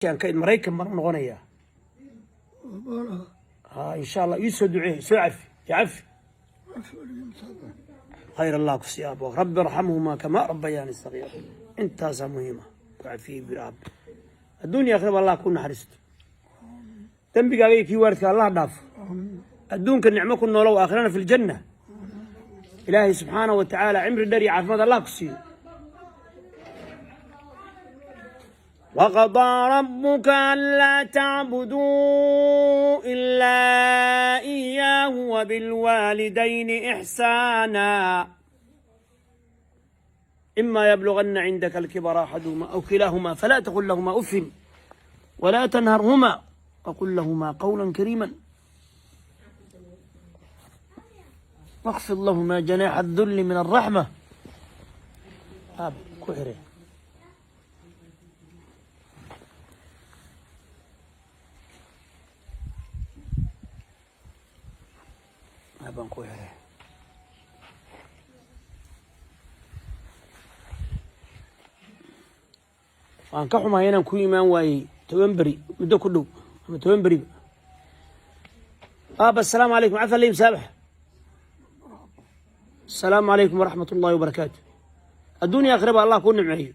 Aan ka Maraykan baan u noqonayaa. Ha, insha Allah, ii soo duceey, soo cafi, ya cafi. Khayr Allah ku sii, aabo. رب ارحمهما كما ربياني صغيرا. Intaasaa muhiima. Ku cafiyey bir, aabo. Adduun iyo aakhiraba Allah ku naxariisto. Dembigaaga iyo kii waalidka Allah dhaafo. Adduunka nicmo ku noolow, aakhirana في الجنة. Ilaahay subxaanahu wa tacaala cimri dheer iyo caafimaad Allah ku siiyo. وقضى ربك ألا تعبدوا إلا إياه وبالوالدين إحسانا إما يبلغن عندك الكبر أحدهما أو كلاهما فلا تقل لهما أف ولا تنهرهما وقل لهما قولا كريما واخفض لهما جناح الذل من الرحمة. Aab ku xire. Aabaan ku xire. Waan ka xumahay inaan ku imaan waayey 10 beri, muddo ku dhow ama 10 beriba. Aaba, asalaamu calaykum. Cafa lii, musaabax. Asalaamu calaykum waraxmat ullahi wabarakaatu. Adduun iyo aakhiraba Allah kuu nimceeyo.